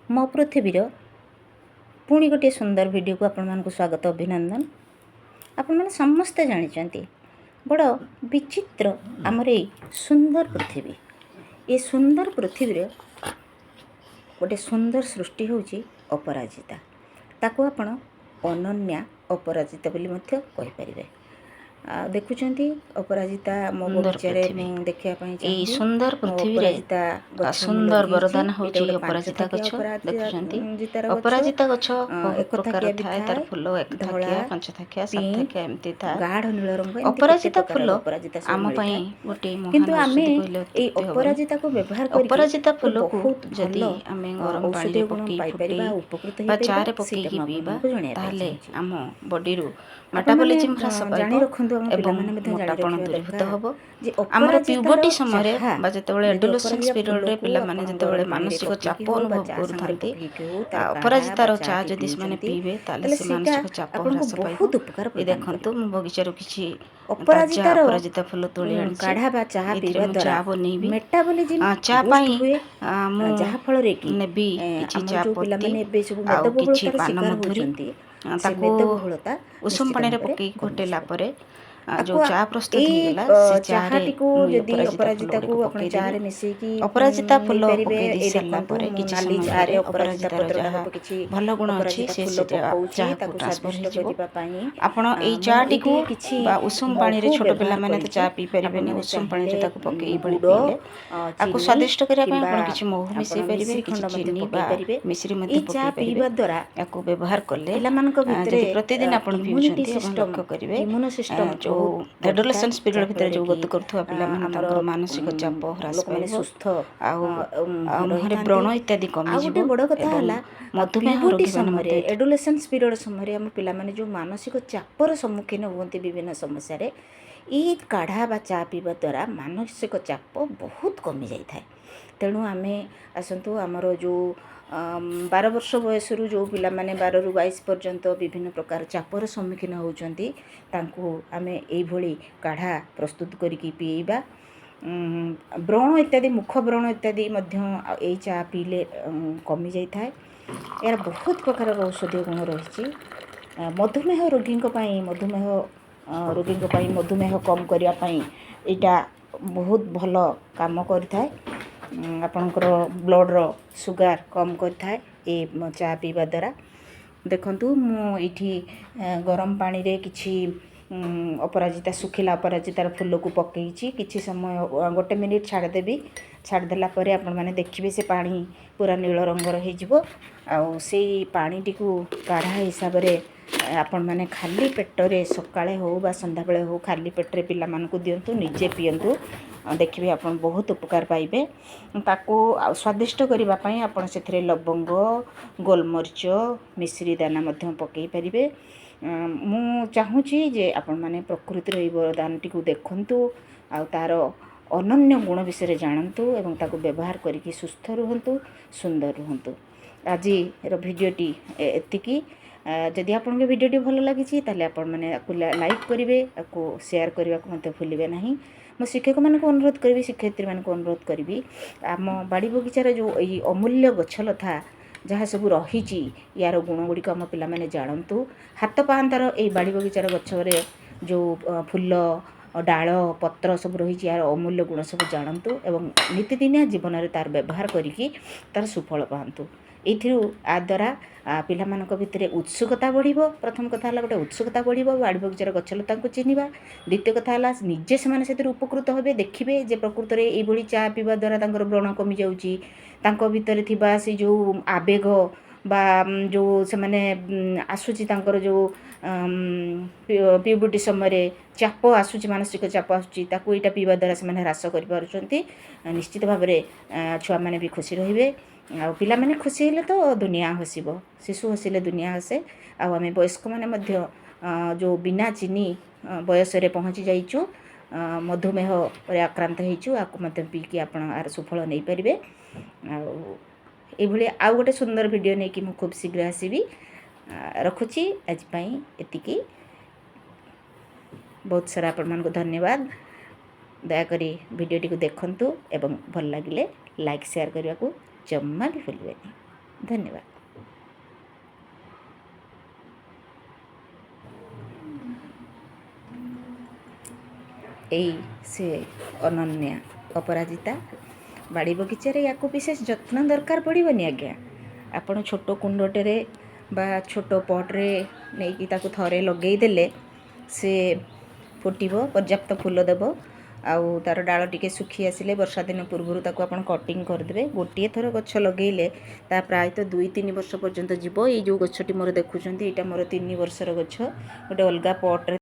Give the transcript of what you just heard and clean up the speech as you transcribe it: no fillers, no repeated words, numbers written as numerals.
ମୋ ପୃଥିବୀର ପୁଣି ଗୋଟିଏ ସୁନ୍ଦର ଭିଡ଼ିଓକୁ ଆପଣମାନଙ୍କୁ ସ୍ୱାଗତ, ଅଭିନନ୍ଦନ। ଆପଣମାନେ ସମସ୍ତେ ଜାଣିଛନ୍ତି, ବଡ଼ ବିଚିତ୍ର ଆମର ଏଇ ସୁନ୍ଦର ପୃଥିବୀ। ଏ ସୁନ୍ଦର ପୃଥିବୀର ଗୋଟେ ସୁନ୍ଦର ସୃଷ୍ଟି ହେଉଛି ଅପରାଜିତା। ତାକୁ ଆପଣ ଅନନ୍ୟା ଅପରାଜିତା ବୋଲି ମଧ୍ୟ କହିପାରିବେ। ଆଉ ଦେଖୁଛନ୍ତି ଅପରାଜିତା ମୋ ସୁନ୍ଦର ବଗିଚାରେ ପୃଥିବୀ। ମୁଁ ଦେଖିବା ପାଇଁ ଏଇ ଚାହିଁବି। ସୁନ୍ଦର ମୋ ପୃଥିବୀରେ ଅପରାଜିତା ଗଛ ମୁଁ ସୁନ୍ଦର ଲଗେଇଛି। ବରଦାନ ଏଇଟା ହେଉଛି ଗୋଟେ ଅପରାଜିତା ପାଞ୍ଚ ଗଛ। ଥାକିଆ ଦେଖୁଛନ୍ତି, ଅପରାଜିତାର ଗଛ। ଅପରାଜିତା ଗଛ ବହୁତ ଏକ ପ୍ରକାର ଥାକିଆ ବି ଥାଏ। ତାର ଥାଏ, ଫୁଲ ଏକ ଧଳା, ଥାକିଆ, ପାଞ୍ଚ ଥାକିଆ, ସାତ ପିଙ୍କ, ଥାକିଆ ଏମିତି ଥାଏ। ଗାଢ଼ ନୀଳ ରଙ୍ଗ, ଏମିତି କେତେ ଅପରାଜିତା ପ୍ରକାରର ଫୁଲ ଅପରାଜିତା ସବୁ ଆମ ପାଇଁ ମିଳିଥାଏ। ଗୋଟିଏ ମହାନ କିନ୍ତୁ ଆମେ ଔଷଧି କହିଲେ ଏଇ ଅତ୍ୟୁକ୍ତି ହେବନି। ଅପରାଜିତାକୁ ବ୍ୟବହାର କରିକି ଅପରାଜିତା ଗୋଟେ ଫୁଲକୁ ବହୁତ ଭଲ ଯଦି ଆମେ ଗରମ ପାଣିରେ ଔଷଧୀୟ ଗୁଣ ପକେଇ ପାଇପାରିବା ଫୁଟେଇ ଆଉ ଉପକୃତ ବା ହେଇପାରିବା, ଚାରେ ସେଇଟା ପକେଇକି ମୁଁ ପିଇବା, ଆପଣମାନଙ୍କୁ ଜଣାଇବା ପାଇଁ ତାହେଲେ ଚାହୁଁଛି। ଆମ ବଡ଼ିରୁ ଆପଣମାନେ ମେଟାବଲିଜିମ୍ ହ୍ରାସ ପାଇବ ଜାଣି ରଖନ୍ତୁ, ଆମ ଏବଂ ପିଲାମାନେ ମଧ୍ୟ ଜାଣି ମୋଟାପଣ ରଖିବା ଦୂରୀଭୂତ ଦରକାର ହେବ। ଯେ ଆମର ଅପରାଜିତାର ପ୍ୟୁବର୍ଟି ସମୟରେ ଚାହା, ବା ଯେତେବେଳେ ଯଦି ଏଡୋଲେସେନ୍ସ ଅପରାଜିତା ପିରିୟଡ଼ରେ ଫୁଲକୁ ପିଲାମାନେ ଆପଣ ଯେତେବେଳେ ଗରମ ପାଣିରେ ମାନସିକ ପକେଇକି ଚାପ ହଉ ବା ଅନୁଭବ ଚା ସାଙ୍ଗରେ କରୁଥାନ୍ତି, ପକେଇକି ହଉ, ତାର କାଢ଼ା ବା ଅପରାଜିତାର ଚା ଚାଟି ଯଦି ସେମାନେ ପିଉଛନ୍ତି, ପିଇବେ, ତାହେଲେ ତାହେଲେ ସେ ସେଇଟା ମାନସିକ ଚାପ ଆପଣଙ୍କୁ ହ୍ରାସ ପାଇବ। ବହୁତ ଉପକାର ଏ ପ୍ରଦାନ ଦେଖନ୍ତୁ, କରିବ। ମୁଁ ବଗିଚାରୁ କିଛି ତାଜା ଅପରାଜିତାର ଅପରାଜିତା ଫୁଲ ତୋଳି ଆଣିଛି। କାଢ଼ା ବା ଚାହା ଏଥିରେ ପିଇବା ମୁଁ ଦ୍ୱାରା ଚା ବନେଇବି। ମେଟାବଲିଜିମ୍ ଚା ବୁଷ୍ଟ ପାଇଁ ହୁଏ, ମୁଁ ଯାହାଫଳରେ କି ନେବି କିଛି ଆମର ଚା ଯେଉଁ ପତି ପିଲାମାନେ ଏବେ ସବୁ ଆଉ କିଛି ମେଦବହୁଳତାର ଶିକାର ପାନମଧୁରୀ। ହେଉଛନ୍ତି, ସେ ତାକୁ ମେଦବହୁଳତା ଉଷୁମ ନିଶ୍ଚିତ ପାଣିରେ ଭାବରେ ପକେଇକି ଫୁଟେଇଲା କମିଯିବ। ପରେ ଆକୁ ଯେଉଁ ଚା ପ୍ରସ୍ତୁତ ଏଇ ହେଇଗଲା, ସେ ଚାରେ ଚାହାଟିକୁ ମୁଁ ଏଇ ଯଦି ଅପରାଜିତା ଫୁଲ ଅପରାଜିତାକୁ ଗୁଡ଼ିକୁ ଆପଣ ପକେଇଦେବି। ଚାରେ ମିଶେଇକି ଅପରାଜିତା ଫୁଲ ନେଇପାରିବେ। ପକେଇ ଦେଇ ଏଇ ସାରିଲା ଦେଖନ୍ତୁ, ପରେ ମୁଁ କିଛି ନାଲି ସମୟ ପରେ ଚାରେ ଅପରାଜିତା ଅପରାଜିତାର ପତ୍ରଟା ଯାହା କିଛି ଭଲ ଗୁଣ ଅଛି, ଅପରାଜିତା ସେ ଫୁଲ ସେ ପକଉଛି ଚାହାକୁ ତାକୁ ଟ୍ରାନ୍ସଫର୍ ସ୍ୱାଦିଷ୍ଟ ହେଇଯିବ। କରିବା ପାଇଁ। ଆପଣ ଏଇ ମୁଁ ଏଇଠି ଚାଟିକୁ କିଛି ବା ଉଷୁମ ପାଣିରେ, ମହୁ ଛୋଟ ବ୍ୟବହାର ପିଲାମାନେ ତ କରିଛି। ଚା ପିଇ ପାରିବେନି, ଆପଣମାନେ ଉଷୁମ ଚାହିଁଲେ ପାଣିରେ ତାକୁ ପକେଇ ଏଇଭଳି ଗୁଡ଼, ପିଇଲେ, ଆକୁ ଚିନି ସ୍ୱାଦିଷ୍ଟ କରିବା ପାଇଁ କିମ୍ବା ଆପଣ କିଛି ମହୁ ଆପଣ ମିଶାଇ ପାରିବେ, ମିଶ୍ରି କିଛି ଖଣ୍ଡ ମଧ୍ୟ ଚିନି ବା ପକାଇ ପାରିବେ। ମିଶ୍ରି ମଧ୍ୟ ଏଇ ଚା ପକାଇ ପାରିବେ। ପିଇବା ଦ୍ୱାରା ୟାକୁ ବ୍ୟବହାର କଲେ, ପିଲାମାନଙ୍କ ଭିତରେ ଯଦି ପ୍ରତିଦିନ ଆପଣ ଇମ୍ୟୁନିଟି ପିଉଛନ୍ତି, ଆପଣ ସିଷ୍ଟମ୍, ଲକ୍ଷ୍ୟ କରିବେ, ଇମ୍ୟୁନ ସିଷ୍ଟମ୍ ଯେଉଁ ବହୁତ ବଢ଼ିଥାଏ, ଏଡୋଲେସେନ୍ସ ପିରିୟଡ଼ ଭିତରେ ଯାହାଫଳରେ ଯେଉଁ କି ଗତି କରୁଥିବା ପିଲାମାନେ, ଆମର ତାଙ୍କର ମାନସିକ ଚାପ ହ୍ରାସ ଲୋକମାନେ ପାଇବ ସୁସ୍ଥ ଆଉ ମୁହଁରେ ରହିଥାନ୍ତି। ବ୍ରଣ ଇତ୍ୟାଦି ଆଉ କମିଯିବ ଗୋଟେ ବଡ଼ କଥା ଏବଂ ହେଲା, ମଧୁମେହ ପ୍ୟୁବର୍ଟି ରୋଗୀମାନେ ସମୟରେ, ମଧ୍ୟ ଏଥିରେ ଏଡୋଲେସେନ୍ସ ପିରିୟଡ଼ ସମୟରେ ଆମ ପିଲାମାନେ ଯେଉଁ ମାନସିକ ଚାପର ସମ୍ମୁଖୀନ ହୁଅନ୍ତି ବିଭିନ୍ନ ସମସ୍ୟାରେ, ଏଇ କାଢ଼ା ବା ଚା ପିଇବା ଦ୍ୱାରା ମାନସିକ ଚାପ ବହୁତ କମିଯାଇଥାଏ। ତେଣୁ ଆମେ ଆସନ୍ତୁ, ଆମର ଯେଉଁ 12 ବର୍ଷ ବୟସରୁ ଯେଉଁ ପିଲାମାନେ 12ରୁ 22 ପର୍ଯ୍ୟନ୍ତ ବିଭିନ୍ନ ପ୍ରକାର ଚାପର ସମ୍ମୁଖୀନ ହେଉଛନ୍ତି, ତାଙ୍କୁ ଆମେ ଏଇଭଳି କାଢ଼ା ପ୍ରସ୍ତୁତ କରିକି ପିଏଇବା। ବ୍ରଣ ଇତ୍ୟାଦି, ମୁଖ ବ୍ରଣ ଇତ୍ୟାଦି ମଧ୍ୟ ଏଇ ଚା ପିଇଲେ କମିଯାଇଥାଏ। ଏହାର ବହୁତ ପ୍ରକାରର ଔଷଧୀୟ ଗୁଣ ରହିଛି। ମଧୁମେହ ରୋଗୀଙ୍କ ପାଇଁ, ମଧୁମେହ ରୋଗୀଙ୍କ ପାଇଁ, ମଧୁମେହ କମ୍ କରିବା ପାଇଁ ଏଇଟା ବହୁତ ଭଲ କାମ କରିଥାଏ। ଆପଣଙ୍କର ବ୍ଲଡ଼ର ସୁଗାର କମ୍ କରିଥାଏ ଏ ଚା ପିଇବା ଦ୍ୱାରା। ଦେଖନ୍ତୁ, ମୁଁ ଏଇଠି ଗରମ ପାଣିରେ କିଛି ଅପରାଜିତା, ଶୁଖିଲା ଅପରାଜିତାର ଫୁଲକୁ ପକେଇଛି। କିଛି ସମୟ, ଗୋଟେ ମିନିଟ୍ ଛାଡ଼ିଦେବି। ଛାଡ଼ିଦେଲା ପରେ ଆପଣମାନେ ଦେଖିବେ, ସେ ପାଣି ପୁରା ନୀଳ ରଙ୍ଗର ହେଇଯିବ। ଆଉ ସେଇ ପାଣିଟିକୁ କାଢ଼ା ହିସାବରେ ଆପଣମାନେ ଖାଲି ପେଟରେ ସକାଳେ ହେଉ ବା ସନ୍ଧ୍ୟାବେଳେ ହେଉ, ଖାଲି ପେଟରେ ପିଲାମାନଙ୍କୁ ଦିଅନ୍ତୁ, ନିଜେ ପିଅନ୍ତୁ। ଦେଖିବେ, ଆପଣ ବହୁତ ଉପକାର ପାଇବେ। ତାକୁ ଆଉ ସ୍ୱାଦିଷ୍ଟ କରିବା ପାଇଁ ଆପଣ ସେଥିରେ ଲବଙ୍ଗ, ଗୋଲମରିଚ, ମିଶ୍ରି ଦାନା ମଧ୍ୟ ପକାଇ ପାରିବେ। ମୁଁ ଚାହୁଁଛି ଯେ ଆପଣମାନେ ପ୍ରକୃତିର ଏଇ ବରଦାନଟିକୁ ଦେଖନ୍ତୁ ଆଉ ତା'ର ଅନନ୍ୟ ଗୁଣ ବିଷୟରେ ଜାଣନ୍ତୁ ଏବଂ ତାକୁ ବ୍ୟବହାର କରିକି ସୁସ୍ଥ ରୁହନ୍ତୁ, ସୁନ୍ଦର ରୁହନ୍ତୁ। ଆଜିର ଭିଡ଼ିଓଟି ଏତିକି। ଯଦି ଆପଣଙ୍କ ଭିଡ଼ିଓଟି ଭଲ ଲାଗିଛି, ତାହେଲେ ଆପଣମାନେ ଆକୁ ଲାଇକ୍ କରିବେ, ଆକୁ ସେୟାର କରିବାକୁ ମଧ୍ୟ ଭୁଲିବେ ନାହିଁ। ମୁଁ ଶିକ୍ଷକମାନଙ୍କୁ ଅନୁରୋଧ କରିବି, ଶିକ୍ଷୟିତ୍ରୀମାନଙ୍କୁ ଅନୁରୋଧ କରିବି, ଆମ ବାଡ଼ି ବଗିଚାର ଯେଉଁ ଏଇ ଅମୂଲ୍ୟ ଗଛଲତା ଯାହା ସବୁ ରହିଛି, ୟାର ଗୁଣ ଗୁଡ଼ିକ ଆମ ପିଲାମାନେ ଜାଣନ୍ତୁ। ହାତ ପାହାନ୍ତାର ଏଇ ବାଡ଼ି ବଗିଚାର ଗଛରେ ଯେଉଁ ଫୁଲ, ଡାଳ, ପତ୍ର ସବୁ ରହିଛି, ଏହାର ଅମୂଲ୍ୟ ଗୁଣ ସବୁ ଜାଣନ୍ତୁ ଏବଂ ନିତିଦିନିଆ ଜୀବନରେ ତା'ର ବ୍ୟବହାର କରିକି ତା'ର ସୁଫଳ ପାଆନ୍ତୁ। ଏଇଥିରୁ ଆ ଦ୍ୱାରା ପିଲାମାନଙ୍କ ଭିତରେ ଉତ୍ସୁକତା ବଢ଼ିବ। ପ୍ରଥମ କଥା ହେଲା, ଗୋଟେ ଉତ୍ସୁକତା ବଢ଼ିବ ବାଡ଼ି ବଗିଚାର ଗଛଲତାଙ୍କୁ ଚିହ୍ନିବା। ଦ୍ୱିତୀୟ କଥା ହେଲା, ନିଜେ ସେମାନେ ସେଥିରୁ ଉପକୃତ ହେବେ। ଦେଖିବେ ଯେ ପ୍ରକୃତରେ ଏଇଭଳି ଚା ପିଇବା ଦ୍ୱାରା ତାଙ୍କର ବ୍ରଣ କମିଯାଉଛି, ତାଙ୍କ ଭିତରେ ଥିବା ସେ ଯେଉଁ ଆବେଗ ବା ଯେଉଁ ସେମାନେ ଆସୁଛି, ତାଙ୍କର ଯେଉଁ ପ୍ୟୁବର୍ଟି ସମୟରେ ଚାପ ଆସୁଛି, ମାନସିକ ଚାପ ଆସୁଛି, ତାକୁ ଏଇଟା ପିଇବା ଦ୍ୱାରା ସେମାନେ ହ୍ରାସ କରିପାରୁଛନ୍ତି। ନିଶ୍ଚିତ ଭାବରେ ଛୁଆମାନେ ବି ଖୁସି ରହିବେ। ଆଉ ପିଲାମାନେ ଖୁସି ହେଲେ ତ ଦୁନିଆ ହସିବ। ଶିଶୁ ହସିଲେ ଦୁନିଆ ହସେ। ଆଉ ଆମେ ବୟସ୍କମାନେ ମଧ୍ୟ ଯେଉଁ ବିନା ଚିନି ବୟସରେ ପହଞ୍ଚି ଯାଇଛୁ, ମଧୁମେହରେ ଆକ୍ରାନ୍ତ ହେଇଛୁ, ଆକୁ ମଧ୍ୟ ପିଇକି ଆପଣ ଆର ସୁଫଳ ନେଇପାରିବେ। ଆଉ ଏଇଭଳି ଆଉ ଗୋଟେ ସୁନ୍ଦର ଭିଡ଼ିଓ ନେଇକି ମୁଁ ଖୁବ୍ ଶୀଘ୍ର ଆସିବି। ରଖୁଛି, ଆଜି ପାଇଁ ଏତିକି। ବହୁତ ସାରା ଆପଣମାନଙ୍କୁ ଧନ୍ୟବାଦ। ଦୟାକରି ଭିଡ଼ିଓଟିକୁ ଦେଖନ୍ତୁ ଏବଂ ଭଲ ଲାଗିଲେ ଲାଇକ୍, ସେୟାର କରିବାକୁ ଜମା ବି ଭୁଲିବେନି। ଧନ୍ୟବାଦ। ଏଇ ସେ ଅନନ୍ୟା ଅପରାଜିତା। ବାଡ଼ି ବଗିଚାରେ ୟାକୁ ବିଶେଷ ଯତ୍ନ ଦରକାର ପଡ଼ିବନି ଆଜ୍ଞା। ଆପଣ ଛୋଟ କୁଣ୍ଡଟେରେ ବା ଛୋଟ ପଟ୍ରେ ନେଇକି ତାକୁ ଥରେ ଲଗେଇଦେଲେ ସେ ଫୁଟିବ, ପର୍ଯ୍ୟାପ୍ତ ଫୁଲ ଦେବ। ଆଉ ତା'ର ଡାଳ ଟିକେ ଶୁଖି ଆସିଲେ ବର୍ଷା ଦିନ ପୂର୍ବରୁ ତାକୁ ଆପଣ କଟିଂ କରିଦେବେ। ଗୋଟିଏ ଥର ଗଛ ଲଗେଇଲେ ତା ପ୍ରାୟତଃ 2-3 ବର୍ଷ ପର୍ଯ୍ୟନ୍ତ ଯିବ। ଏଇ ଯେଉଁ ଗଛଟି ମୋର ଦେଖୁଛନ୍ତି, ଏଇଟା ମୋର 3 ବର୍ଷର ଗଛ, ଗୋଟେ ଅଲଗା ପଟ୍ରେ।